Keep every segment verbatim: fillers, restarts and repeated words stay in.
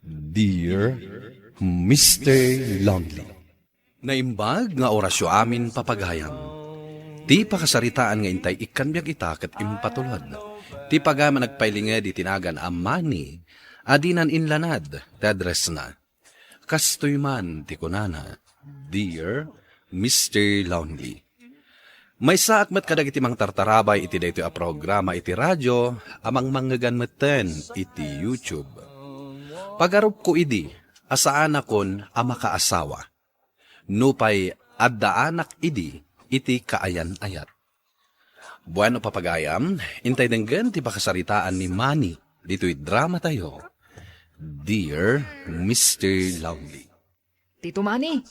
Dear Mister Lonely. Naimbag nga orasyo amin, papagayam. Ti pakasaritaan nga intay ikkan biag ita ket impatulod. Ti pagayam a nagpailinged iti nagan a Manny a dinan inlanad ti addressna. Kastoy man ti kunana, "Dear Mister Lonely." Maysaak met kadagiti mangtartarabay iti daytoy a programa iti radio a mangmangngegan metten iti YouTube. Pagarupko idi a saanakon a makaasawa. Nupay addaanak idi iti kaayan-ayat. Bueno, papagayam, intay denggen ti pakasaritaan ni Manny ditoy drama tayo, Dear Mister Lonely. Tito Manny,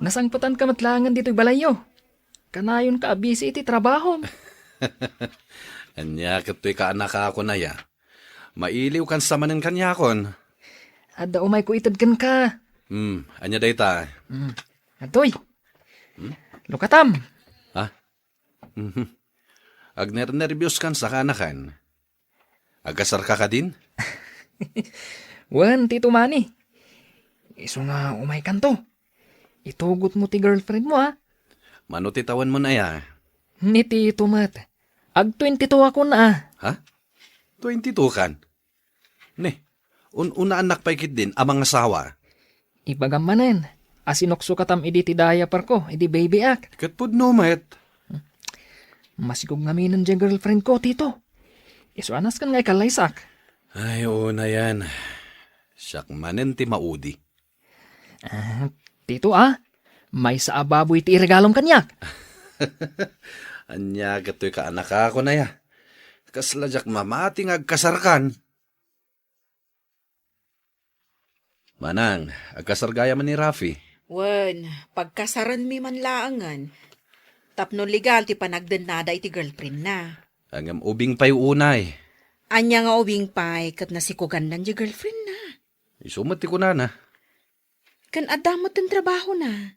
nasangpetanka met laengen ditoy balayyo. Kanayonka a busy iti trabahom. Ania ket toy kaanakakon aya? Mailiwkan sa manen kaniakon. Adda umayko ited kenka. Hmm, ania dayta? Hmm. Adtoy. Hmm? Lukatam. Ha? Mhm. Agnernerbioskan sakanakan. Agkasarka kadin? Wen, Tito Manny. Isu nga umaykanto. Itugotmo ti girlfriendmo, a? Mano ti tawenmon aya? Ni Tito met. Ag twenty-two akon, a. Ha? Twenty-two kan? Ne, un-unaannak pay ketdin a mangasawa. Ibagam manen a sinuksukatam idi ti diaperko idi baby-ak. Ket pudno met. Masikog ngaminen diay girlfriendko, Tito. Isu a nasken nga ikallaysak. Ay, unayen. Siak manen ti maudi. Ah, Tito, a, maysa a baboy ti iregalom kaniak. Ania ket toy kaanakakon aya? Kasla diak mamati nga agkasarkan. Manang, agkasar gayam ni Rafi. Wen, pagkasarenmi man laengen. Tapno legal ti panagdennada iti girlfriendna. Ngem ubing pay unay. Ania nga ubing pay ket nasikugandan diay girlfriendna? Isu met ti kunana. Ken adda met ti trabahona.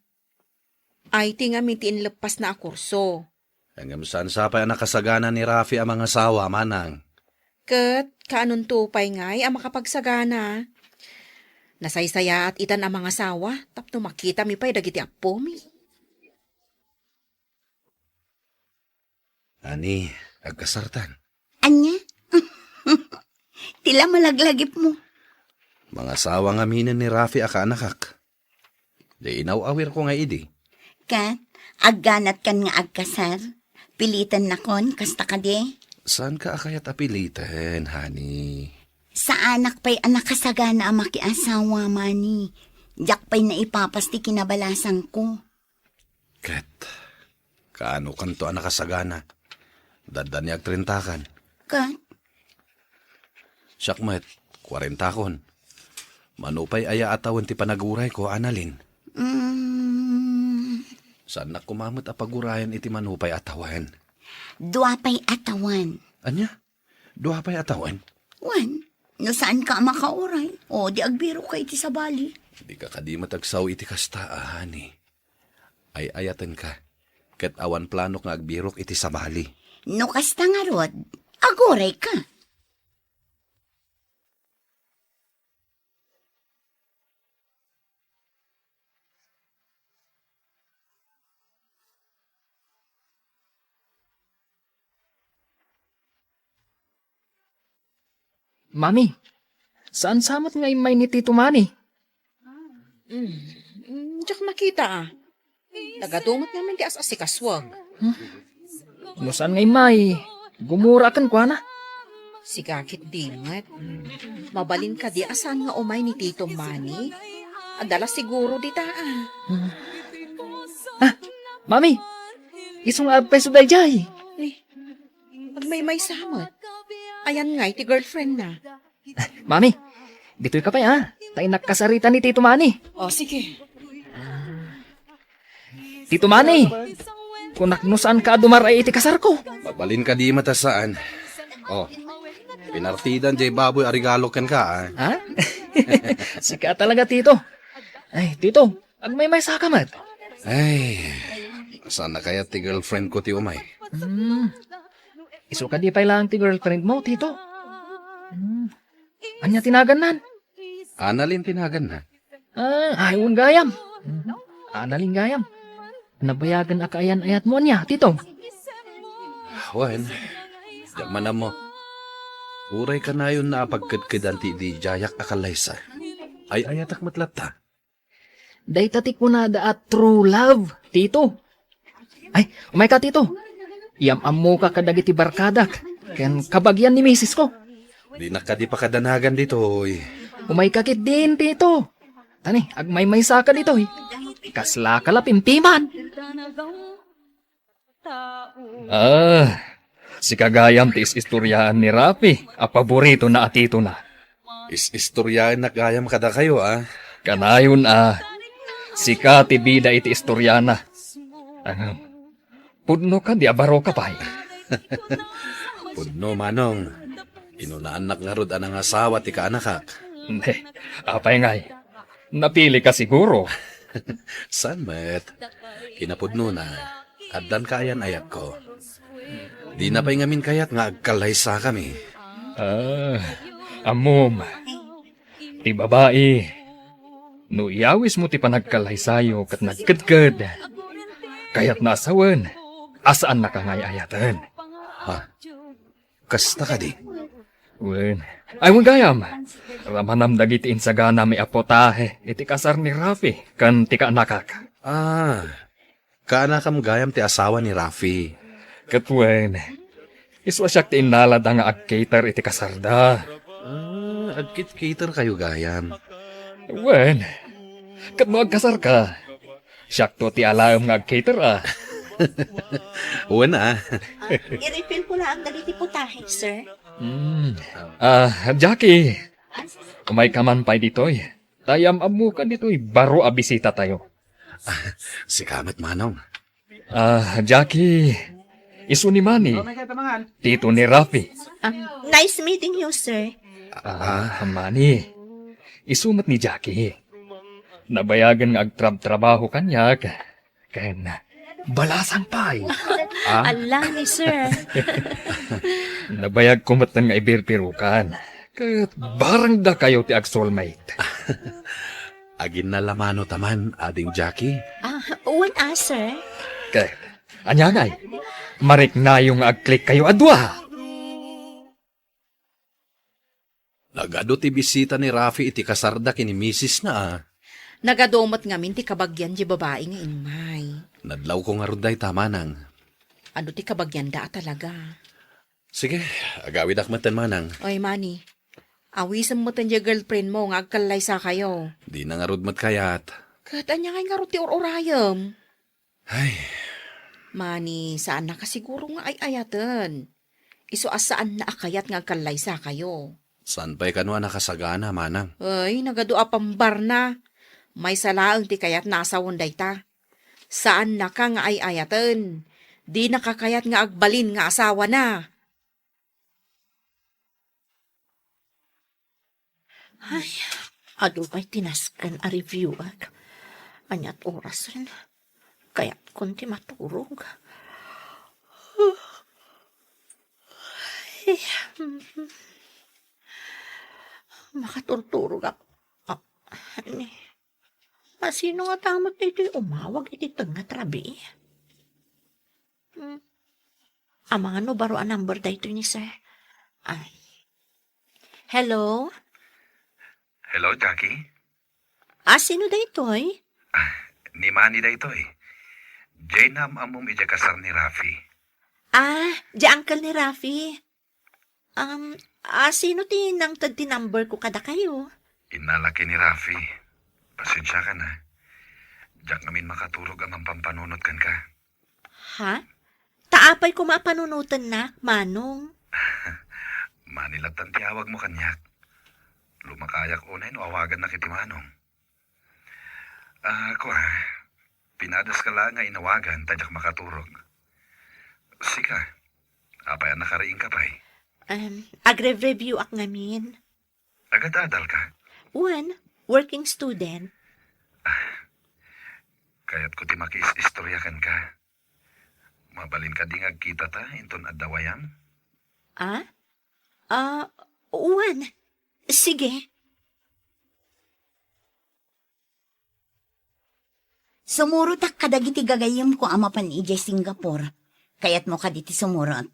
Ay, ti ngamin ti inleppasna a kurso. Ngem saan sa pay a nakasagana ni Rafi a mangasawa, Manang? Ket kaanonto pay ngay a makapagsagana? Nasaysayaat itan a mangasawa tapno makitami pay dagiti appomi. Ani, agkasartan. Ania? Ti la malaglagipmo. Mangasawa ngaminen ni Rafi a kaanakak. Di inaw-awirko nga idi. Ket, agganatkan nga agkasar? Pilitennakon, kasta kadi? Saanka a kayat a piliten, honey? Saanak pay a nakasagana a makiasawa, Manny. Diak pay naipapas ti kinabalasangko. Ket, kaanokanto a nakasagana? Dadda ni agtrentakan. Ket? Siak met, kuarentakon. Mano pay aya a tawen ti panagurayko, Annalyn? Mm. Saannak koma met a pagurayan iti mano pay a tawen. Dua pay a tawen. Ania? Dua pay a tawen? Wen, no saanka a makauray, o di agbirokka iti sabali. Dika kadi met agsao iti kasta, a, honey. Ay-ayatenka, ket awan planok nga agbirok iti sabali. No kasta ngarud, agurayka. Mami, saan sa met nga immay ni Tito Manny? Mm, mm, diak nakita, a. Nagadu met ngamin ti as-asikasuak. Hmm? No saan nga immay, gumura kenkuana. Sika ket di met. Mabalin kadi a saan nga umay ni Tito Manny? Adda la siguro dita, a. Hmm. Ah, Mami, isu nga agpayso daydiay. Ni, agmaymaysa met. Ayan ngay ti girlfriend na. Mami, ditoy ka pay, a. Ta innak kasarita ni Tito Manny. O, sige. Tito Manny, kunak no saan ka a dumar-ay iti kasarko. Mabalin kadi met a saan. O, pinartidan diay baboy a regalo kenka, a. Ha? Sika talaga, Tito. Ay, Tito, agmaymaysa ka met. Ay, saan na kayat ti girlfriend ko ti umay? Hmm. Isu kadi pay laeng ti girlfriend mo, Tito? Hmm. Ania ti nagannan? Annalyn ti naganna. Ah, ay, wen gayam. Annalyn gayam. Nabayagen a kaayan-ayatmo ania, Tito? Wen, diak man ammo. Uray kanayon a pagkedkedan ti idi diayak a kallaysa. Ay-ayatek met latta. Dayta ti kunada a true love, Tito. Ay, umayka, Tito. Iyam-ammoka kadagiti barkadak ken kabagian ni misisko. Dinak kadi pakadanagan ditoy. Umayka ketdin, Tito. Tani, agmaymaysaka ditoy. Kaslaka la pimpiman. Ah, sika gayam ti is-istoriaan ni Rafi a paboritona a titona. Is-istoriaennak gayam kadakayo, a? Kanayon a sika ti bida iti istoriana. Ngem, pudno kadi a baroka pay? Pudno, Manong. Inunaannak ngarud a nangasawa ti kaanakak. He, apay ngay? Napilika siguro. Saan met? Kinapudnona, addan kaayan-ayatko. Dina pay ngamin kayat nga agkallaysakami. Ah, ammom, ti babai, no iyawismo ti panagkallaysayo ket nagkedked, kayatna a sawen a saannaka nga ay-ayaten. Ha? Kasta kadi? Wen. Ay, wen gayam. Ramanam dagiti insaganami a putahe iti kasar ni Rafi ken ti kaanakak. Ah, kaanakam gayam ti asawa ni Rafi. Ket wen, isu a siak ti innalada nga ag-cater iti kasarda. Ah, ag-cater kayo gayam. Wen, ket no agkasarka, siakto ti alaem nga ag-cater, a. Wen, a. Ah, i-refill ko laeng dagiti putahe, sir. Mm. Ah, Jackie, umayka man pay ditoy. Ta iyam-ammoka ditoy baro a bisitatayo. Sika met, Manong. Ah, Jackie, isu ni Manny, tito ni Rafi. Ah, nice meeting you, sir. Ah, Manny, isu met ni Jackie. Nabayagen nga agtrabtrabaho kaniak. Ken balasang pay. Ah? Ala ni sir. Nabayagko metten nga ibirbirukan. Ket bareng dakayo ti ag-soulmate. Aginnalamano ta man, Ading Jackie. Ah, wen a, sir. Ket, ania ngay? Mariknayo nga ag-click kayo a dua. Nagadu ti bisita ni Rafi iti kasarda ken ni misisna, a. Nagadu met ngamin ti kabagian ti babai nga immay. Nadlawko ngarud dayta, manang. Adu ti kabagianda a talaga. Sige, agawidak metten, manang. Oy, Manny. Awisem metten diay girlfriend mo nga agkallaysakayo. Dina ngarud met kayat. Ket ania ngay ngarud ti ur-urayem? Ay. Manny, saannaka siguro nga ay-ayaten. Isu a saanna a kayat nga agkallaysakayo. Saan pay kano a nakasagana, manang? Ay, nagadu a pambarna. Maysa laeng ti kayatna a sawen dayta. Saannaka nga ay-ayaten. Dinaka kayat nga agbalin nga asawana. Ay, adu pay ti nasken a review-ek. Aniat orasen? Kayatkon ti maturog. Ay, makaturturogak. Ah, ni, Asino ngata met daytoy umawag iti tengnga ti rabii? Hmm. Amangan no baro a number daytoy ni sir. Ay. Hello? Hello, Jackie? Ah, sino daytoy? Ah, ni Manny daytoy. Jay, naam-ammom idiay kasar ni Rafi. Ah, di uncle ni Rafi. Um, ah, sino ti nangted ti number ko kadakayo? Innalak ni Rafi. Pasensiakan, a. Diak ngamin makaturog a mampampanunot kenka. Ha? Ta apay koma a panunotennak, manong? Manny lattan ti awagmo kaniak. Lumakayak unay no awagannak iti manong. Ah, kua, pinadaska la nga inawagan ta diak makaturog. Sika, apay a nakariingka pay? Um, agre-review-ak ngamin. Agadadalka? Wen, working student. Kayatko ti makiis-istorya kenka. Mabalin kadi nga agkitata inton adda wayam? Ah? Ah, wen. Sige. Sumurotak kadagiti gagayyemko a mapan idiay Singapore. Kayatmo kadi ti sumurot?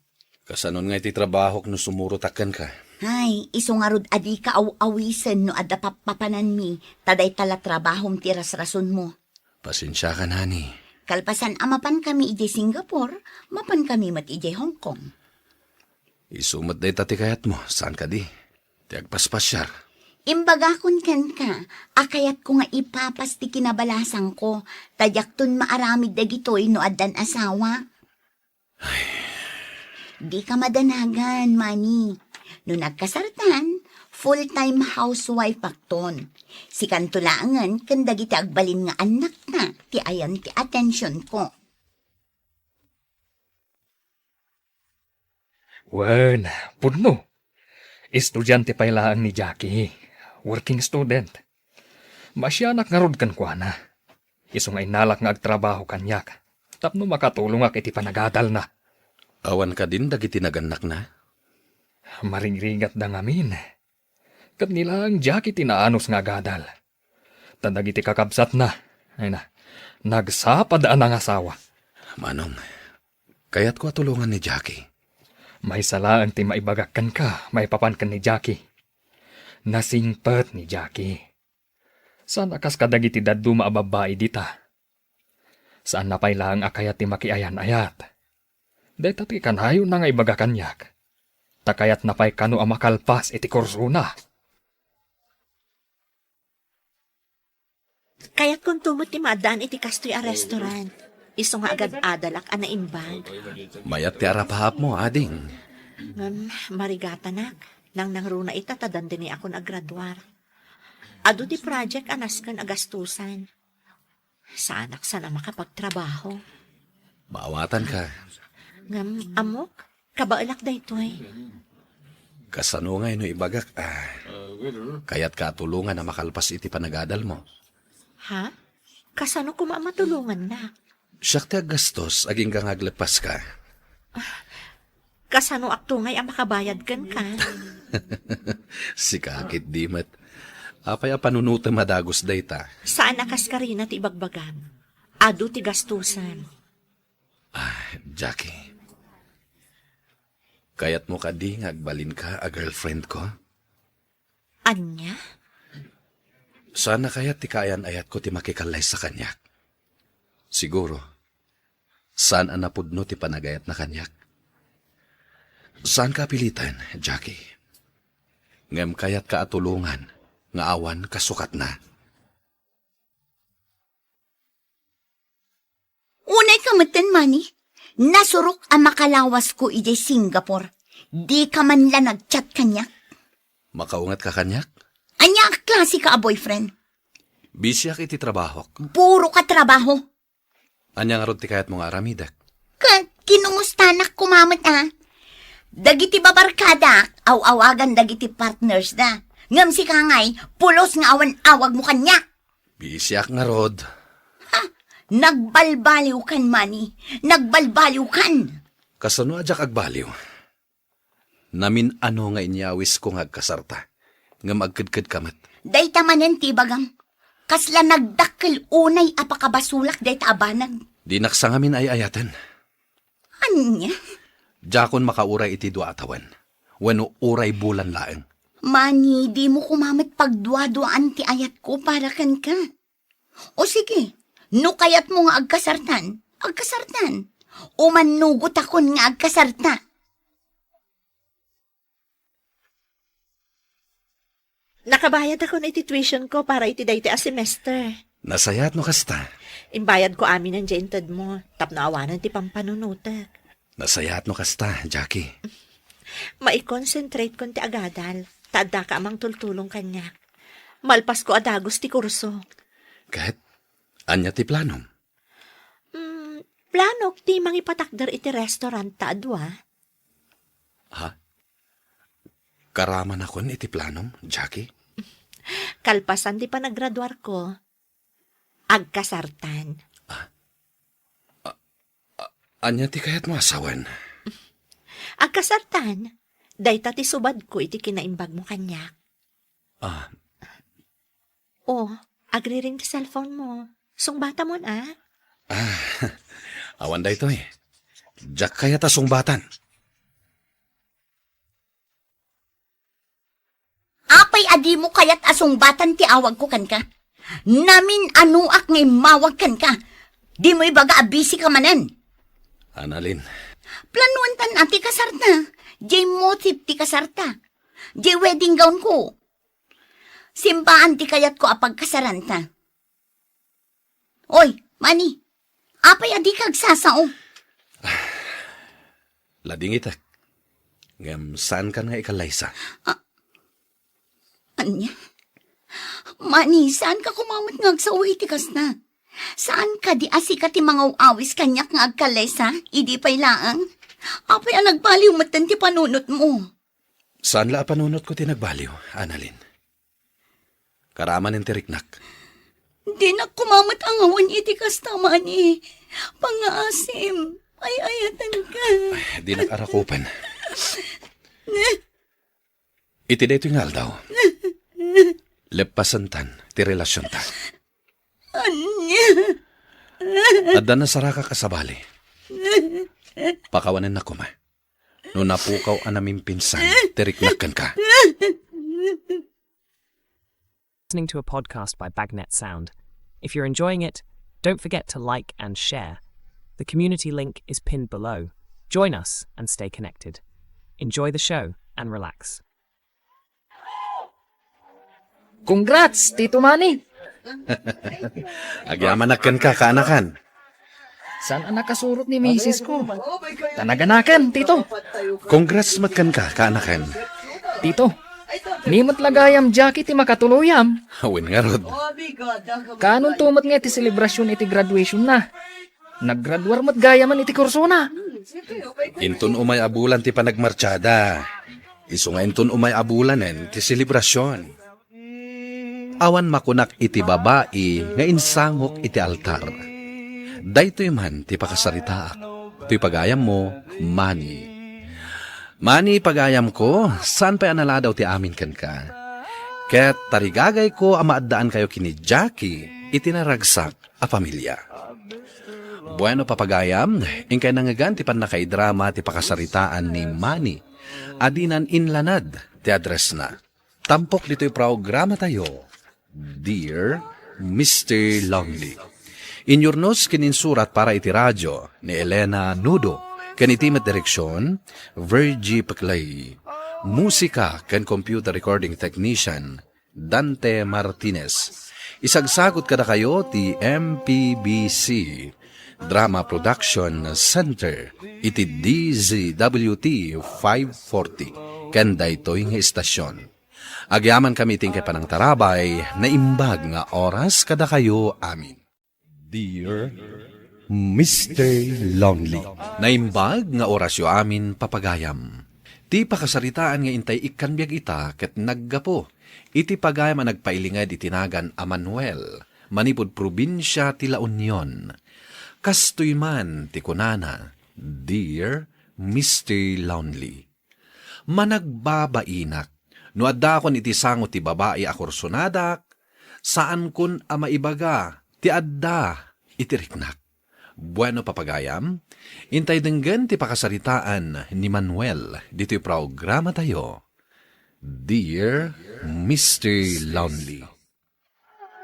Kasanon nga iti trabahok no sumurotak kenka? Ay, isu ngarud a dika aw-awisen no adda pappapananmi, ta dayta la trabahom ti rasrasonmo. Pasensiakan, honey. Kalpasan a mapankami idiay Singapore, mapankami met idiay Hong Kong. Isu met dayta ti kayatmo, saan kadi? Ti agpaspasiar. Imbagakon kenka a kayatko nga ipapas ti kinabalasangko, ta diakton maaramid dagitoy no addan asawa. Ay. Dika madanagan, Manny. No nagkasartan, full-time housewife akton. Sikanto laengen ken dagiti agbalin nga annakta ti ayan ti atensionko. Wen, pudno. Estudiante pay laeng ni Jackie. Working student. Maasianak ngarud kenkuana. Isu nga innalak nga agtrabaho kaniak tapno makatulongak iti panagadalna. Awan kadin dagiti nagannakna? Marigrigatda ngamin. Ket ni laeng Jackie ti naanus nga agadal. Ta dagiti kakabsatna, ay na, nagsapad a nangasawa. Manong, kayatko a tulongan ni Jackie. Maysa laeng ti maibagak kenka maipapan ken ni Jackie. Nasingpet ni Jackie. Saan a kas kadagiti dadduma a babbai dita. Saanna pay laeng a kayat ti makiayan-ayat. Dayta ti kanayonna nga ibaga kaniak. Ta kayatna pay kano a makalpas iti kursona. Kayatkonto met ti maaddaan iti kastoy a restaurant. Isu nga agad-adalak a naimbag. Mayat ti arapaapmo, ading. Ngem, marigatanak, nangnangruna ita ta dandani akon agraduar. Adu ti project a nasken a gastusan. Saanak san a makapagtrabaho. Maawatanka. Ngem, ammok, kabaelak daytoy. Kasano ngay no ibagak a kayatka a tulongan a makalpas iti panagadalmo? Ha? Kasano koma a matulongannak? Siak ti aggastos, agingga nga agleppaska. Kasanoakto ngay a makabayad kenka? Sika ketdi met. Apay a panunotem a dagus dayta? Saan a kas karina ti ibagbagam. Adu ti gastusan. Ah, Jackie. Kayatmo kadi nga agbalinka a girlfriend ko? Ania? Saan a kayat ti kaayan-ayatko ti makikallaysa kaniak. Siguro, saan a napudno ti panagayatna kaniak. Saanka a piliten, Jackie. Ngem kayatka a tulongan nga awan kasukatna. Unayka metten, Manny. Nasurok a makalawasko idiay Singapore. Dika man la nag-chat kaniak. Makaungatka kaniak? Ania a klaseka a boyfriend? Busyak iti trabahok. Puroka trabaho. Ania ngarud ti kayatmo nga aramidek? Ket kinumustanak koma met a. Dagiti babarkadak, aw-awagan dagiti partnersda. Ngem sika ngay, pulos nga awan awagmo kaniak. Bisiak ngarud. Ha? Nagbalbaliwkan, Manny. Nagbalbaliwkan. Kasano a diak agbaliw? Namin-ano nga inyawisko nga agkasarta, ngem agkedkedka met. Dayta manen ti ibagam. Kasla nagdakkel unay a pakabasolak dayta a banag. Dinak sangamin ay-ayaten. Ania? Diakon makauray iti dua a tawen, wenno uray bulan laeng. Manny, dimo koma met pagduaduaan ti ayatko para kenka. O sige, no kayatmo nga agkasartan, agkasartan. Umannugotakon nga agkasarta. Nakabayadakon iti tuitionko para iti daytoy a semester. Nasayaat no kasta. Imbayadko aminen diay intedmo, tapno awanen ti pampanunotek. Nasayaat no kasta, Jackie. Maikonsentratekon ti agadal, ta addaka a mangtultulong kaniak. Malpasko a dagus ti kurso. Ket, ania ti planom? Mm, planok ti mangipatakder iti restaurant ta adua. Ha? Karamanakon iti planom, Jackie? Kalpasan ti panagraduarko, agkasartan. Ah? A-, a-, ania ti kayatmo a sawen? Agkasartan, dayta ti subadko iti kinaimbagmo kaniak. Ah. Oh, agriring ti cellphone mo. Sungbatamon, a? Ah, awan daytoy. Diak kayat a sungbatan. Apay a dimo kayat a sungbatan ti awagko kenka? Namin-anoak nga immawag kenka. Dimo ibaga a busy ka manen. Annalyn. Planuantan a ti kasarta. Diay motif ti kasarta. Diay wedding gown ko. Simbaan ti kayatko a pagkasaranta. Oy, Manny, apay a dika agsasao? Ladingitek. Ngem saankan nga ikallaysa. Ah, ania? Manny, saanka koma met nga agsao iti kasta? Saan kadi a sika ti mangaw-awis kaniak nga agkallaysa? Idi pay laeng? Apay a nagbaliw metten ti panunotmo? Saan la a panunotko ti nagbaliw, Annalyn. Karamanen ti riknak. Dinak koma met angawan iti kasta, Manny. Pangngaasim, ay-ayatenka. Ay, dinak arakupen. Iti daytoy nga aldaw, leppasentan ti relasionta. Ania? Adda nasarakak a sabali. Pakawanennak koma. No napukaw a namimpinsan ti riknak kenka. Listening to a podcast by Bagnet Sound. If you're enjoying it, don't forget to like and share. The community link is pinned below. Join us and stay connected. Enjoy the show and relax. Congrats, Tito Manny! Agyamanak kenka, kaanakan. Saan a nakasurot ni misis ko? Tanaganakan, Tito. Congrats met kenka, kaanakan. Tito, ni met la gayam Jackie ti makatuluyam. Wen ngarud. Kaanonto met nga iti selebrasion iti graduationna? Naggraduar met gayamen iti kursona. Inton umay a bulan ti panagmartiada. Isu nga inton umay a bulanen ti selebrasion. Awan makunak iti babai nga insangok iti altar. Daytoy man ti pakasaritaak. Toy pagayammo, Manny. Manny, pagayamko, saan pay a naladaw ti amin kenka. Ket tarigagayko a maaddaankayo ken ni Jackie iti naragsak a familia. Bueno, papagayam, inkay nangngegan ti pannakaidrama ti pakasaritaan ni Manny a dinan inlanad ti addressna. Tampok ditoy programatayo, Dear Mister Lonely. Inyurnos ken insurat para iti radio ni Elena Nudo, ken iti met direksion, Virgie Peclay. Musika ken computer recording technician, Dante Martinez. Isagsagut kadakayo ti M P B C Drama Production Center iti D Z W T five forty ken daytoy nga istasyon. Agyamankami iti inkay panangtarabay, naimbag nga oras kadakayo amin. Dear Mister Lonely. Naimbag nga orasyo amin, papagayam. Ti pakasaritaan nga intay ikkan biag ita ket naggapu iti pagayam a nagpailinged iti nagan a Manuel, manipud probinsia ti La Union. Kastoy man ti kunana, Dear Mister Lonely. Managbabainak, no addaakon iti sango ti babai a kursonadak, saankon a maibaga ti adda iti riknak. Bueno, papagayam, intay denggen ti pakasaritaan ni Manuel ditoy programatayo, Dear Mister Lonely.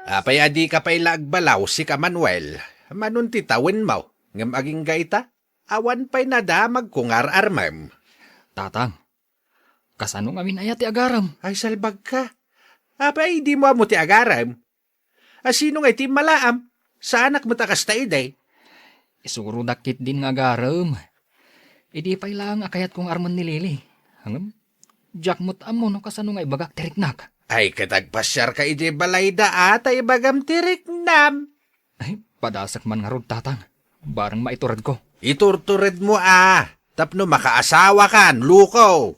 Apay a dika pay la agbalaw, sika, Manuel? Manon ti tawenmo, ngem agingga ita, awan pay nadamagko nga ar-armem. Tatang, kasano ngamin aya ti agarem? Ay, salbagka. Apay, dimo ammo ti agarem? A, sino ngay ti immalaam? Saanak met a kasta idi. Isurodak ketdin nga agarem. Idi pay laeng a kayatko nga armen ni Lily. Ngem, diak met ammo no kasano nga ibagak ti riknak. Ay, ket agpasiarka idiay balayda a, ta ibagam ti riknam. Ay, padasek man ngarud, Tatang. Bareng maituredko. Iturturedmo a, tapno makaasawakan, luko.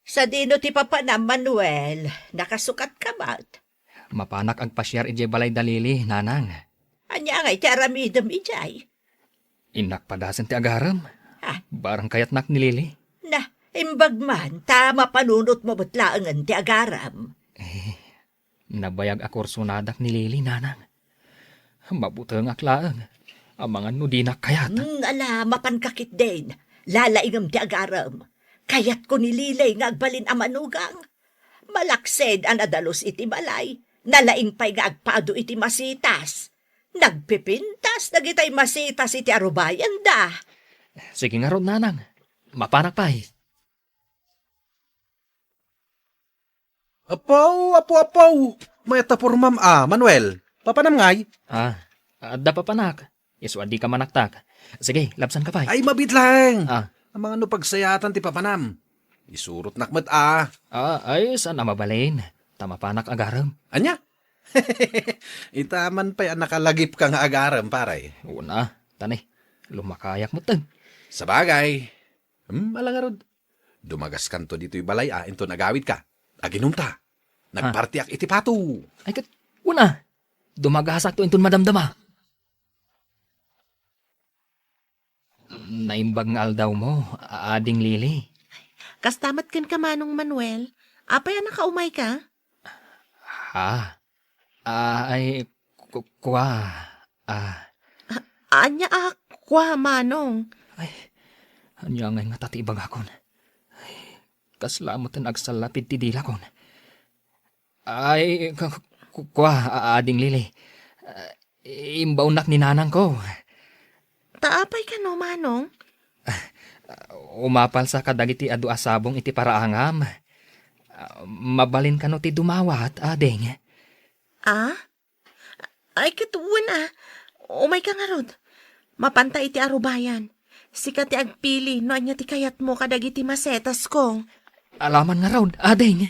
Sadino ti papanam, Manuel? Nakasukatka met? Mapanak agpasiar idiay balayda Lily, Nanang. Ania ngay ti aramidem idiay? Innak padasen ti agarem. Ah. Barang kayatnak ni Lily. Na, imbag man, ta mapanunotmo met laengen ti agarem. Eh, Nabayag a kursonadak ni Lily, nanang. Mabutengak laeng. Amangan no dinak kayat. Hmm, ala, mapanka ketdin. Lalaingem ti agarem. Kayatko ni Lily nga agbalin a manugang. Malaksid a nadalus iti balay. Nalaing pay nga agpado iti masitas. Nagpipintas dagitay masitas iti arubayanda. Sige ngarud, nanang. Mapanak pay. Apo, apo, apo! Mayat ta pormam a, Manuel. Papanam ngay? Ah, adda papanak. Isu a dika manaktak. Sige, labsanka pay. Ay, mabiit laeng. Ah. Amangan no pagsayatan ti papanam. Isurotnak met a. Ah, ay, saan a mabalin? Ta mapanak agarem. Ania? Ita man pay a nakalagipka nga agarem, pare. Una, tani, lumakayak met. Sabagay. Hmm, ala ngarud. Dumagaskanto ditoy balay a inton agawidka. Aginumta. Ah. Nagpartiak iti pato. Ay, ket, una, dumagasakto inton madamdama. Naimbag nga aldawmo, Ading Lily. Kasta met kenka, Manong Manuel. Apay a nakaumayka? Ha? Ah, ay, ku-, kua, ah. A-, ania a kua, Manong? Ay, ania ngay ngata ti ibagakon? Ay, kasla met ti agsallapid ti dilakon. Ay, ku-, ku-, kua, a-, Ading Lily. Ah, imbaonnak ni nanangko. Ta apay kano, Manong? Umapalsa kadagiti adu a sabong iti paraangam. Ah, mabalin kano ti dumawat, ading? Ah? Ay, ket wen a. Umayka ngarud. Mapanta iti arubayan. Sika ti agpili no ania ti kayatmo kadagiti masetasko. Alaman ngarud, ading.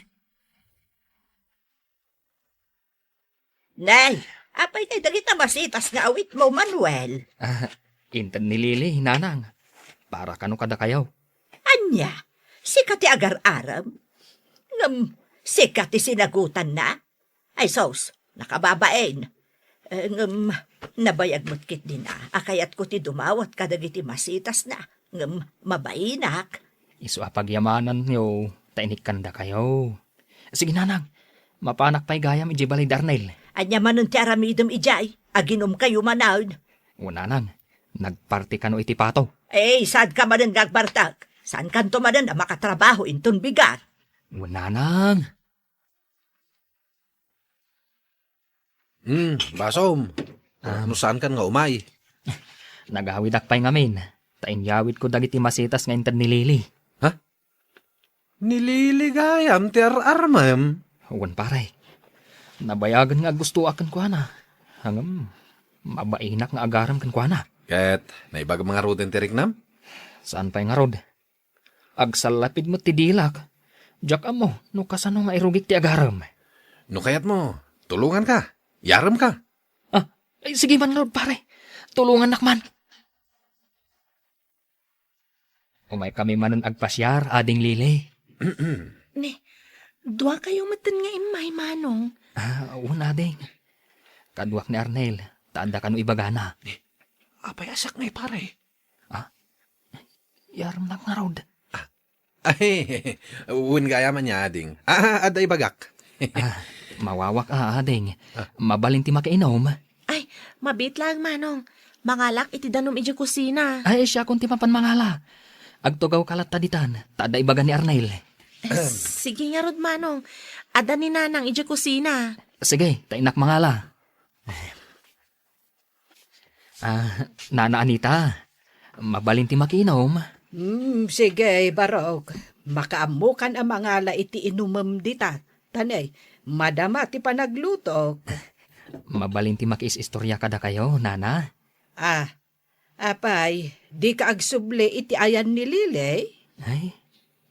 Nay, apay kay dagita masitas nga awitmo, Manuel? Ah, inted ni Lily, nanang. Para kano kadakayo. Ania? Sika ti agar-arem? Ngem, sika ti sinagutanna? Ay, sus, nakababain. Eh, ngem, nabayag met ketdin a, a kayatko ti dumawat kadagiti masitasna, ngem mabainak. Isu a pagyamananyo, ta inikkandakayo. Sige, nanang, mapanak pay gayam idiay balay da Arnel. Ania manen ti aramidem idiay? Aginumkayo manen? O, nanang, nagparti kano iti pato. Eh, saanka manen nga agbartek? Saankanto manen a makatrabaho inton bigat? O, nanang. Hmm, basom. Ah. No saankan nga umay? Nagawidak pay ngamin, ta inyawidko dagiti masitas nga inted ni Lily. Ha? Ni Lily gayam ti ar-armem? Wen, pare. Nabayagen nga aggustoak kenkuana. Ngem, mabainak nga agarem kenkuana. Ket, naibagam ngaruden ti riknam? Saan pay ngarud? Agsallapid met ti dilak. Diak ammo no kasano nga irugik ti agarem. No kayatmo, tulonganka. Yaremka. Ah, ay, sige man ngarud, pare. Tulongannak man. Umaykami manen agpasiar, Ading Lily. Ne, duakayo metten nga immay, Manong. Ah, wen, ading. Kaduak ni Arnel, ta adda kano ibagana. Ne, apay a siak ngay, pare? Ah, yaremnak ngarud. Ah, ay, wen gayam ania, ading. Ah, adda ibagak. Ah, mawawak a, ading. Ah. Mabalin ti makiinom? Ay, mabiit laeng, Manong. Mangalak iti danum idiay kusina. Ay, siakon ti mapan mangala. Agtugawka latta ditan, ta adda ibaga ni Arnel. Eh, sige ngarud, Manong. Adda ni Nanang idiay kusina. Sige, ta innak mangala. Ah, Nana Anita, mabalin ti makiinom? Hmm, sige, barok. Makaammokan a mangala iti inumem dita. Ta ne, madama ti panaglutok. Mabalin ti makiis-istorya kadakayo, Nana? Ah, apay, dika agsubli iti ayan ni Lily? Ay,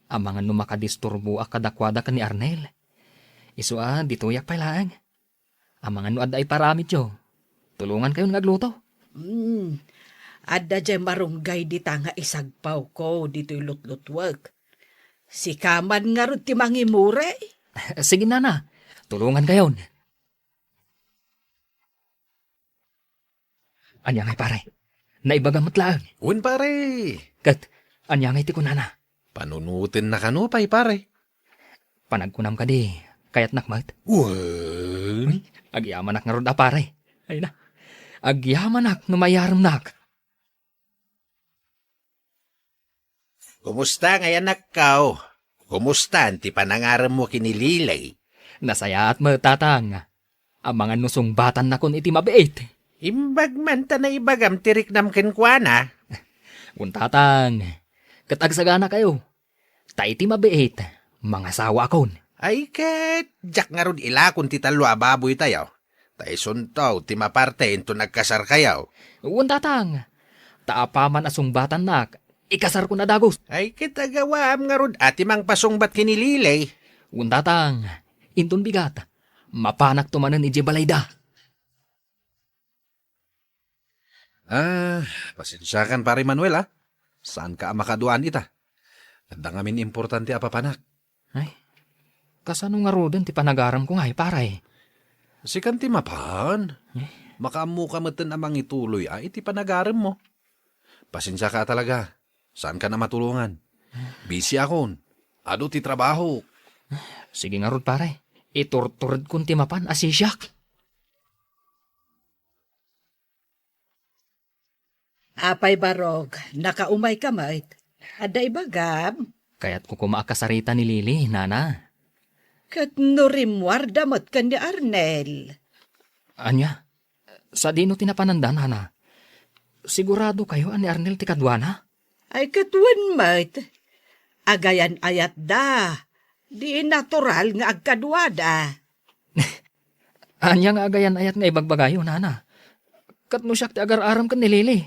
amangan no makadisturboak kadakuada ken ni Arnel. Isu a, ditoyak pay laeng. Amangan no adda iparamidyo, tulongankayon nga agluto. Hmm. Adda diay marunggay dita nga isagpawko ditoy lutlutuek. Sika man ngarud ti mangimuri. Sige, Nana. Tulongankayon. Ania ngay, pare? Naibaga met laeng. Wen, pare. Ket, ania ngay ti kunana? Panunotenna kano pay, pare. Panagkunam kadi, kayatnak met? Wen. Uy, agyamanak ngarud a pare. Ay na. Agyamanak no mayaremnak. Kumusta ngay anakko? Kumusta ti panangaremmo ken ni Lily? Nasayaat met, Tatang. Amangan no sungbatannakon iti mabiit. Imbag man ta naibagam ti riknam kenkuana. Wen, Tatang, ket agsaganakayo. Ta iti mabiit, mangasawaakon. Ay ket, diak ngarud ilakon ti tallo a baboytayo. Ta isunto ti maparte inton agkasarkayo. Wen, Tatang, ta apaman a sungbatannak, ikasarkon a dagus. Ay ket, agawaam ngarud a ti mangpasungbat ken ni Lily. Wen, Tatang, inton bigat, mapanakto manen idiay balayda. Ah, pasensiakan, Pare Manuel, ah. Saanka a makaduan ita? Adda ngamin importante a papanak. Ay, kasano ngaruden ti panagaremko ngay, pare? Sikan ti mapan. Eh? Makaammoka metten a mangituloy a iti panagaremmo. Pasensiaka a talaga. Saankan a matulongan. Bisiakon. Adu ti trabaho. Sige ngarud, pare. Iturturedkon ti mapan a sisiak. Apay Barok, nakaumayka met? Adda ibagam? Kayatko koma a kasarita ni Lily, nana. Ket no rimmuarda met ken ni Arnel? Ania? Sadino ti napananda, nana? Siguradokayo a ni Arnel ti kaduana? Ay, ket wen met. Agayan-ayatda. Di natural nga agkaduada. Ania nga agayan-ayat nga ibagbagayo, nana? Ket no siak ti agar-arem ken ni Lily?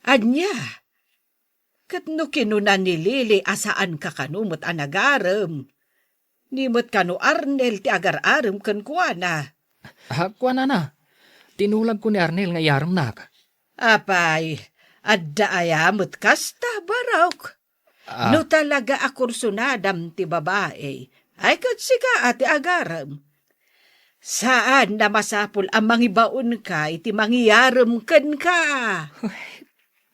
Ania? Ket no kinuna ni Lily a saanka kano met a nagarem, ni met kano Arnel ti agar-arem kenkuana? Ah, kuanana, tinulagko ni Arnel nga iyaremnak. Apay, adda aya met kasta, Barok? Ah. No talaga a kursunadam ti babai, ay ket sika a ti agarem. Saan a masapul a mangibaonka iti mangiyarem kenka. Uy,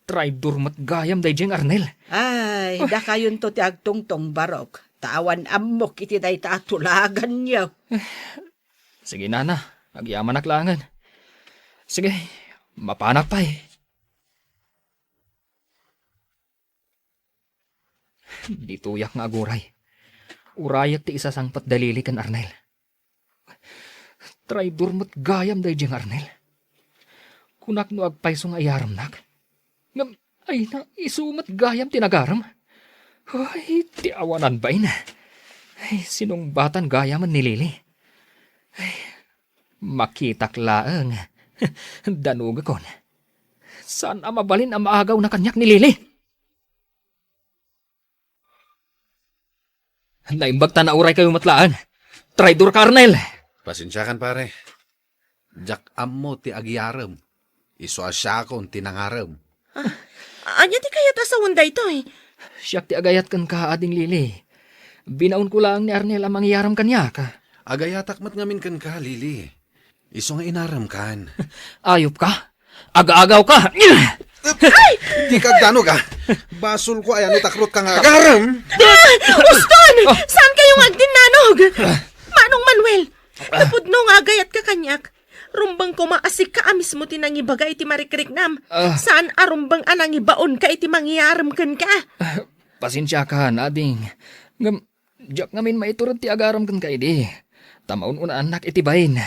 traidor met gayam daydiay nga Arnel. Ay, dakayonto ti agtungtong, Barok, ta awan ammok iti dayta a tulaganyo. Sige, nana, agyamanak laengen. Sige, mapanak pay. Ditoyak nga aguray. Urayek ti isasangpet da Lily ken Arnel. Traidor met gayam daydiay nga Arnel. Kunak no agpayso nga iyaremnak. Ngem, ay na, isu met gayam ti nagarem. Ay, ti awanan bain. Ay, sinungbatan gayamen ni Lily. Ay, makitak laeng. Danugekon. Saan a mabalin a maagawna kaniak ni Lily? Naimbag ta nauraykayo met laeng. Traidor ka, Arnel! Pasensiakan, pare. Diak ammo ti agiyarem. Isu a siakon ti nangarem. Ah, ania ti kayat a sawen daytoy? Siak ti agayat kenka, Ading Lily. Binaonko laeng ni Arnel a mangiyarem kaniak. Agayatak met ngamin kenka, Lily. Isu nga inaremkan. Ayop ka? Aga-agaw ka! Ay! Dika agdanug, ah. Basolko aya no takrutka nga agarem. Ah! Uston! Ah! Saankayo nga agdinnanog? Manong Manuel, napudno nga agayatka kaniak. Rumbeng koma a sika a mismo ti nangibaga iti marikriknam. Ah. Saan a rumbeng a nangibaonka iti mangiyarem kenka. Ah, pasensiakan, ading. Ngem, diak ngamin maitured ti agarem kenka idi. Ta maun-unaannak iti bain.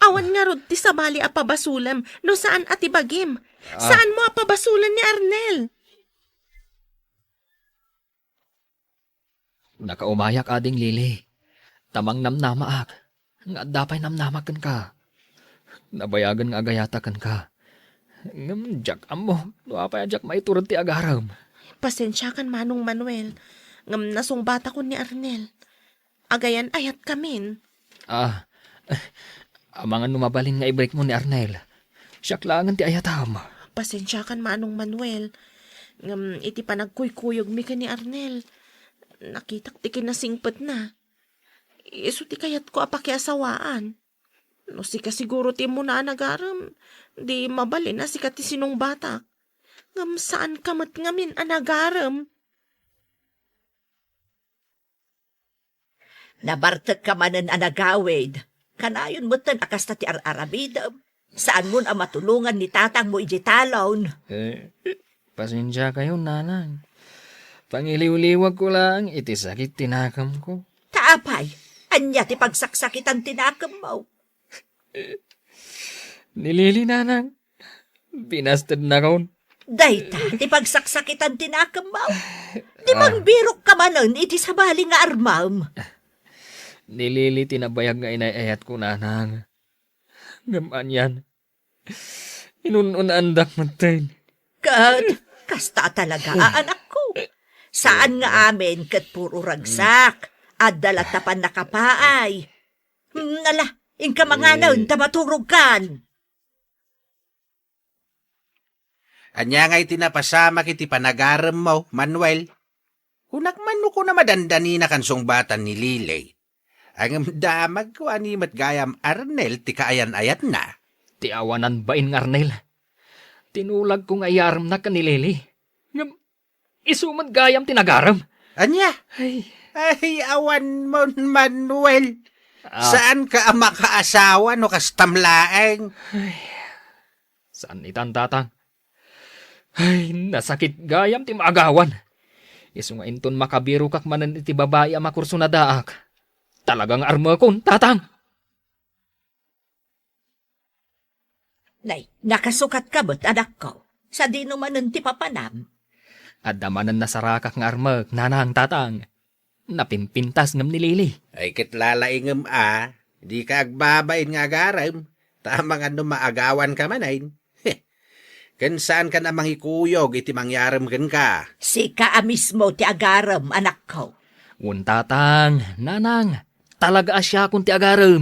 Awan ngarud ti sabali a pabasolem no saan a ti bagim. Ah. Saanmo a pabasolen ni Arnel. Nakaumayak, Ading Lily. Ta mangnamnamaak nga adda pay namnamak kenka. Nabayagen nga agayatak kenka. Ngem diak ammo no apay a diak maitured ti agarem. Pasensiakan, Manong Manuel, ngem nasungbatakon ni Arnel. Agayan-ayatkamin. Ah, amangan no mabalin nga ibrikmo ni Arnel. Siak laengen ti ayatam. Pasensiakan, Manong Manuel. Ngem iti panagkuykuyogmi ken ni Arnel, nakitak ti kinasingpetna. Isu ti kayatko a pakiasawaan. No sika siguro ti immuna a nagarem, di mabalin a sika ti sinungbatak. Ngem saanka met ngamin a nagarem. Nabartekka manen a nagawid. kanayon metten a kasta ti ar-aramidem. Saanmon a matulongan ni tatangmo idiay talon. Eh, pasensiakayon, nanang. Pangiliwliwagko laeng iti sakit ti nakemko. Ta apay, ania ti pagsaksakitan ti nakemmo? Ni Lily, nanang. Binastednakon. Dayta ti pagsaksakitan ti nakemmo. Di Ah. mangbirokka manen iti sabali nga armem. Ni Lily ti nabayag nga inay-ayatko, nanang. Ngem anian, inun-unaandak metten. Ket kasta talaga a anakko. Saan nga amin ket puro ragsak. Adda latta pannakapaay. Hmm, ala, inka manganen ta maturogkan. Ania ngay ti napasamak iti panagaremmo, Manuel? Kunak man no kuna madandaninakan sungbatan ni Lily. Ngem damagko a ni met gayam Arnel ti kaayan-ayatna. Ti awanan bain nga Arnel. Tinulagko nga iyaremnak ken ni Lily. Ngem isu met gayam ti nagarem. Ania? Ay. Ay, awan mon, Manuel. Ah. Saanka a makaasawa no kastam laeng? Ay. Saan itan, tatang. Ay, nasakit gayam ti maagawan. Isu nga inton makabirokak manen iti babai a makursunadaak. Talaga nga armekon, tatang. Nay, nakasukatka met, anakko. Sadino manen ti papanam? Adda manen nasarakak nga armek, nanang, tatang. Napimpintas ngem ni Lily. Ay, ket lalaingem a, dika agbabain nga agarem, ta amangan no maagawanka manen. Ken saankan a mangikuyog iti mangyarem kenka. Sika a mismo ti agarem, anakko. Wen, tatang, nanang, talaga a siakon ti agarem.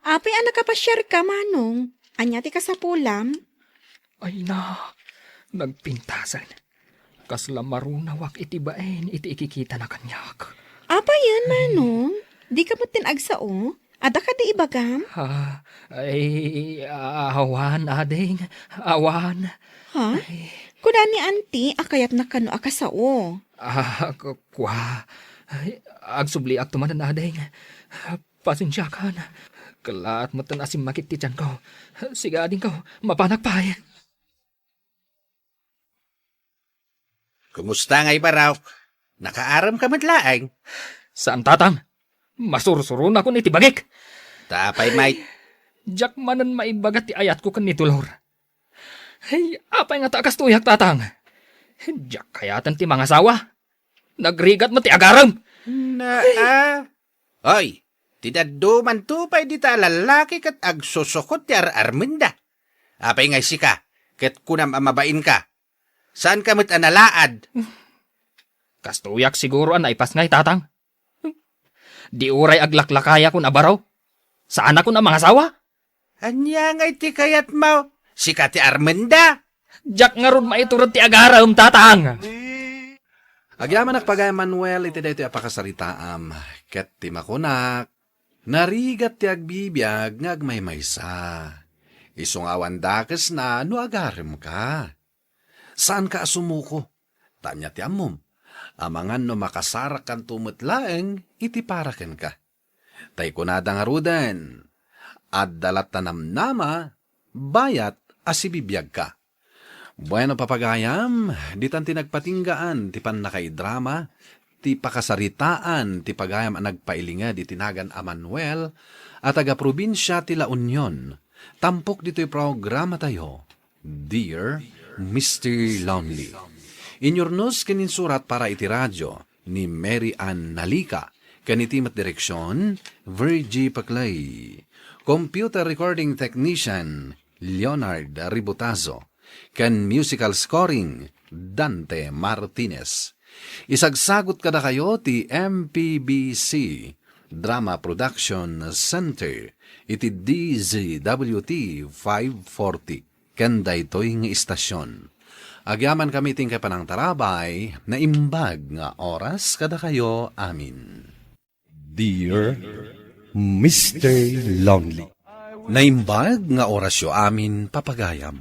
Apay a nakapasiarka, Manong? Ania ti kasapulam? Ay na, nagpintasen. Kasla marunawak iti bain iti ikikitana kaniak. Apayen, Manong? Dika met ti agsao? Adda kadi ibagam? Ha? Ay, awan, ading. Awan. Ha? Ay. Kuna ni Auntie a kayatna kano a kasao. Ah, ku-, kua. Ay, agsubliakto manen, ading. Pasensiakan. Kellaat metten a simmakit ti tianko. Sige, adingko, mapanak pay. Kumusta ngay, Barok? Nakaaremka met laeng? Saan, tatang. Masursuronakon iti bagik. Ta apay, Mike? Diak manen maibaga ti ayatko ken ni Dolor. Ay, apay ngata a kastoyak, tatang? Diak kayaten ti mangasawa. Nagrigat met ti agarem. Naa. Hoy, ti daddumanto pay dita a lallaki ket agsusukot ti ar-armenda. Apay ngay sika, ket kunam a mabainka? Saanka met a nalaad? Kastoyak siguro a naipasngay, tatang. Di uray aglaklakayakon a baro. Saanakon a mangasawa? Ania ngay ti kayatmo? Sika ti armenda? Diak ngarud maiturod ti agarem, tatang. Agyamanak pagayam, Manuel, iti daytoy a pakasaritaam, ket ti makunak, narigat ti agbibiag nga agmaymaysa. Isu nga awan dakesna no agaremka. Saanka a sumuko, ta ania ti ammom? Amangan no makasarakkanto met laeng iti para kenka. Tay kunada ngaruden, adda latta namnama, bayat a sibibiagka. Bueno, papagayam, ditan ti nagpatinggaan ti pannakaidrama, ti pakasaritaan ti pagayam a nagpailinged iti nagan a Manuel a taga-probinsia ti La Union, tampok ditoy programatayo, Dear Mister Lonely. Inyurnos ken insurat para iti radio ni Mary Ann Nalica, ken iti met direksion, Virgie Paclay. Computer recording technician, Leonard Ributazo, ken musical scoring, Dante Martinez. Isagsagut kadakayo ti M P B C Drama Production Center iti D Z W T five forty ken daytoy nga istasyon. Agyamankami ti inkay panangtarabay, naimbag nga oras kadakayo amin. Dear Mister Lonely, naimbag nga orasyo amin, papagayam.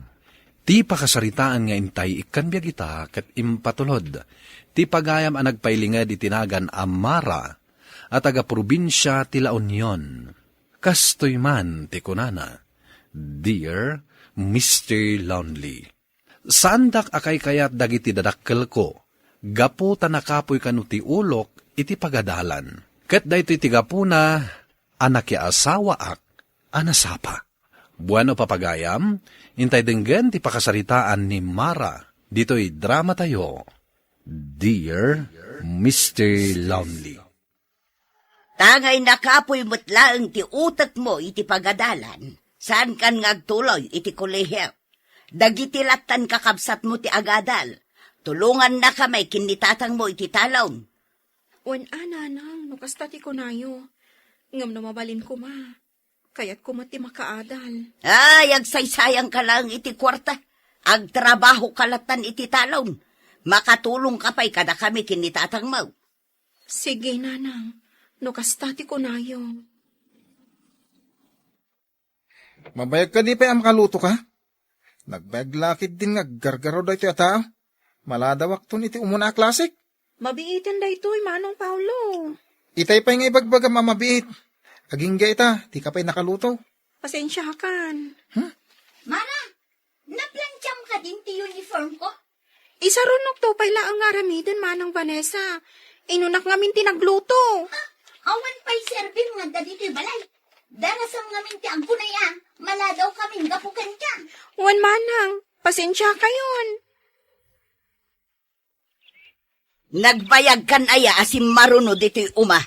Ti pakasaritaan nga intay ikkan biag ita ket impatulod ti pagayam a nagpailinged iti nagan a Mara, a taga-probinsia ti La Union. Kastoy man ti kunana, "Dear Mister Lonely, saandak a kaikayat dagiti dadakkelko gapu ta nakapuy kano ti ulok iti pagadalan. Ket daytoy ti gapuna a nakiasawaak a nasapa." Bueno, papagayam, intay denggen ti pakasaritaan ni Mara ditoy dramatayo, Dear Mister Lonely. Ta ngay nakapuy met laeng ti utekmo iti pagadalan, saankan nga agtuloy iti kolehio. Dagiti lattan kakabsatmo ti agadal, tulongannaka met ken ni tatangmo iti talon. Wen a, nanang, no kasta ti kunayo. Ngem no mabalin koma, kayatko met ti makaadal. Ay, agsaysayangka laeng iti kuarta. Agtrabahoka lattan iti talon. Makatulongka pay kadakami ken ni tatangmo. Sige, nanang, no kasta ti kunayo. Mabayag kadi pay a makalutoka? Nagbayag la ketdin nga aggargaraw daytoy a tao. Maladawakton iti umuna a klasek. Mabiiten daytoy, Manong Paulo. Itay pay nga ibagbagam a mabiit. Agingga ita, dika pay nakaluto. Pasensiakan. Hmm? Mara, naplantsaam kadin ti uniform ko? Isarunokto pay laeng nga aramiden, Manang Vanessa. Inunak ngamin ti nagluto. Ha? Awan pay serbim nga adda ditoy balay. Darasam ngamin ti agkunay a, maladaw kamin gapu kenka. Wen, Manang, pasensiakayon. Nagbayagkan aya a simmaruno ditoy uma?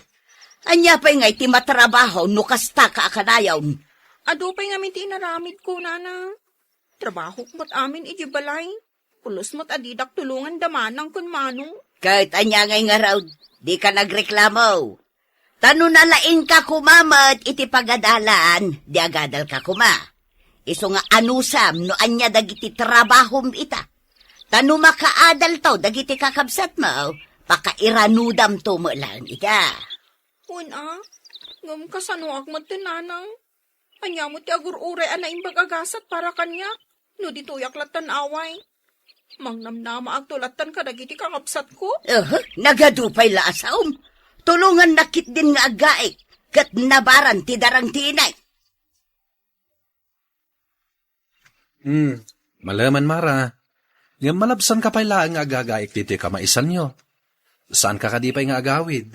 Ania pay ngay ti matrabaho no kastaka a kanayon? Adu pay ngamin ti inaramidko, nanang. Trabahok met amin iti balay. Pulos met a didak tulongan da manang ken manong. Ket ania ngay ngarud, dika nagreklamo. Ta no nalaingka koma met iti pagadalan, di agadalka koma. Isu nga anusam no ania dagiti trabahom ita. Ta no makaadalto dagiti kakabsatmo, pakairanudamto met laeng ita. Wen a, ngem kasanoak met ti nanang? Ania met ti agur-uray a naimbag a gasat para kaniak, no ditoyak lattan away? Mangnamnamaakto lattan kadagiti kakabsatko. Aha, nagadu pay la a saom. Tulongannak ketdin nga aggaik, ket nabaran ti darang ti inay. Hmm, malemen, Mara. Ngem malabsanka pay laeng nga agagaik ditoy kamaisanyo. Saanka kadi pay nga agawid?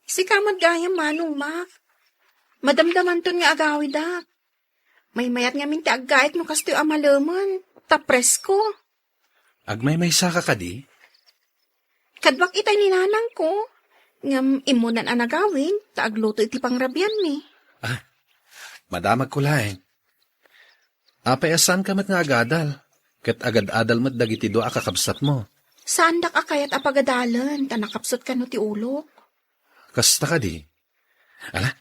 Sika met gayam, Manong Mac. Madamdamanton nga agawidak. Maymayat ngamin ti aggaik no kastoy a malemen, ta presko. Agmaymaysaka kadi? Kaduak itay ni nanangko, ngem immunan a nagawid, ta agluto iti pangrabianmi. Ah, madamagko laeng. Apay a saanka met nga agadal, ket agad-adal met dagiti dua a kakabsatmo? Saandak a kayat a pagadalen, ta nakapsut kano ti ulok. Kasta kadi? Ala,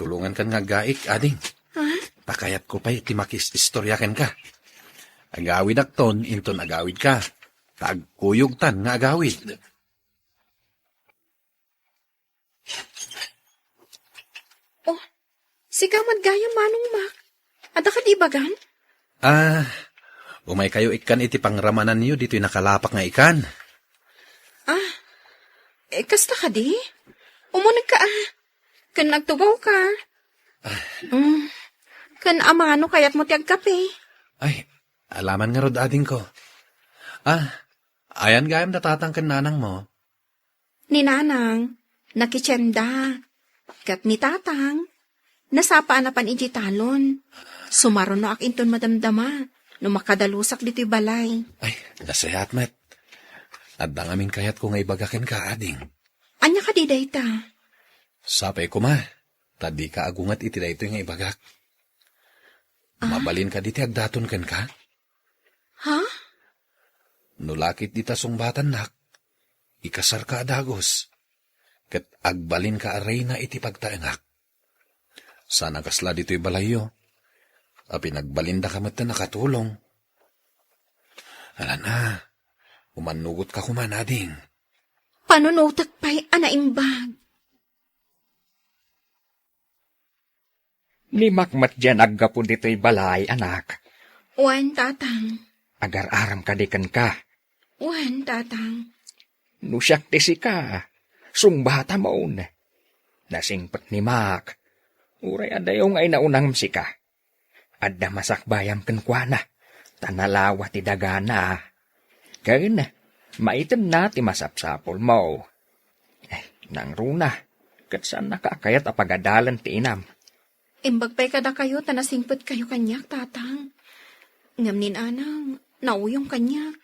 tulongankan nga aggaik, ading. Ha? Ta kayatko pay ti makis-istorya kenka. Agawidakton inton agawidka. Ta agkuyogtan nga agawid. Oh, sika met gayam, Manong Mac. Adda kadi ibagam? Ah, umaykayo ikkan iti pangramananyo ditoy nakalapak nga ikan. Ah, eh, kasta kadi? Umunegka, ah. Ken agtugawka. Ah. Mm. Ken amano kayatmo ti agkape? Ay, alaman ngarud, adingko. Ah, ayan gayam da tatang ken nanangmo? Ni nanang, nakitienda. Ket ni tatang, nasapa a napan idiay talon. Sumarunoak inton madamdama no makadalusak ditoy balay. Ay, nasayaat met. Adda ngamin kayatko nga ibaga kenka, ading. Ania kadi dayta? Sapay koma, ta dika agunget iti daytoy nga ibagak. Ah? Mabalin kadi ti agdaton kenka? Ha? No lakit dita sungbatannak, ikasarka a dagus, ket agbalinka a reyna iti pagtaengak. Saan a kasla ditoy balayyo, a pinagbalinnaka met a nakatulong. Alan a, umannugotka koma, ading. Panunotek pay a naimbag. Ni Mac met diay naggapu ditoy balay, anak. Wen, tatang. Agar-aram kadi kenka? Wen, tatang. No siak ti sika, sungbatamon. Nasingpet ni Mac. Uray adayo nga inauna ngem sika. Adda masakbayam kenkuana, ta nalawa ti dagana. Ken maitenna ti masapsapulmo. Eh, nangruna, ket saannaka a kayat a pagadalan ti inam. Imbag pay kadakayo ta nasingpetkayo kaniak, Tatang. Ngem ni Nanang, nauyong kaniak.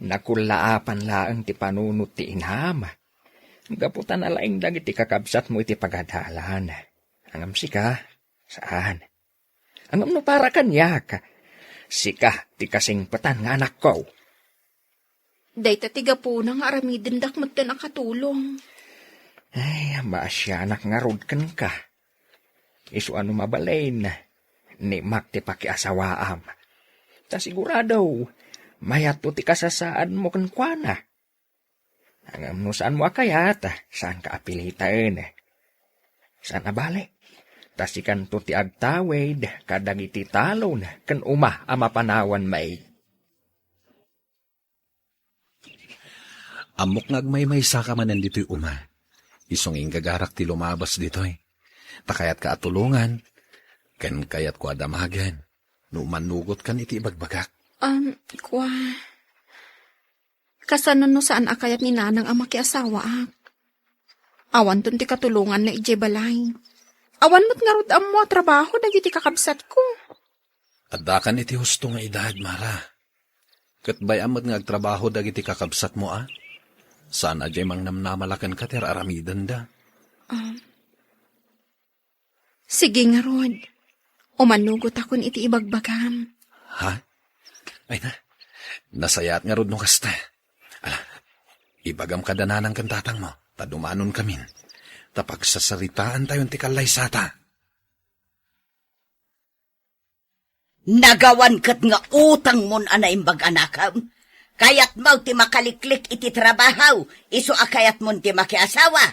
Nakullaapan laeng ti panunot ti inam. Gapu ta nalaing dagiti kakabsatmo iti pagadalan. Ngem sika, saan. Ngem no para kaniak, sika ti kasingpetan nga anakko. Dayta ti gapuna nga aramidendak metten a katulong. Ay, maasianak ngarud kenka. Isu a no mabalin, ni Mac ti pakiasawaam. Ta sigurado, mayatto ti kasasaadmo kenkuana. Ngem no saanmo a kayat, saanka a piliten. Saan a bale, ta sikanto ti agtawid kadagiti talon ken uma a mapanawan maid. Ammok nga agmaymaysaka manen ditoy uma. Isu nga inggagarak ti lumabas ditoy. Ta kayatka a tulongan, ken kayatko a damagen no umannugotkan iti ibagbagak. Um, kua, kasano no saan a kayat ni Nanang a makiasawaak? Awanton ti katulonganna idiay balay. Awan met ngarud ammo a trabaho dagiti kakabsatko. Addakan iti husto nga edad, Mara. Ket bay-am met nga agtrabaho dagiti kakabsatmo a. Saan a diay mangnamnama la kenka ti ar-aramidenda. Um, Sige ngarud. Umannugotakon iti ibagbagam. Ha? Ay na, nasayaat ngarud no kasta. Ala, ibagam kada nanang ken tatangmo, ta dumanonkamin. Ta pagsasaritaantayon ti kallaysata. Nagawan ket nga utangmon a naimbag a nakem. Kayatmo ti makaliklik iti trabaho, isu a kayatmon ti makiasawa.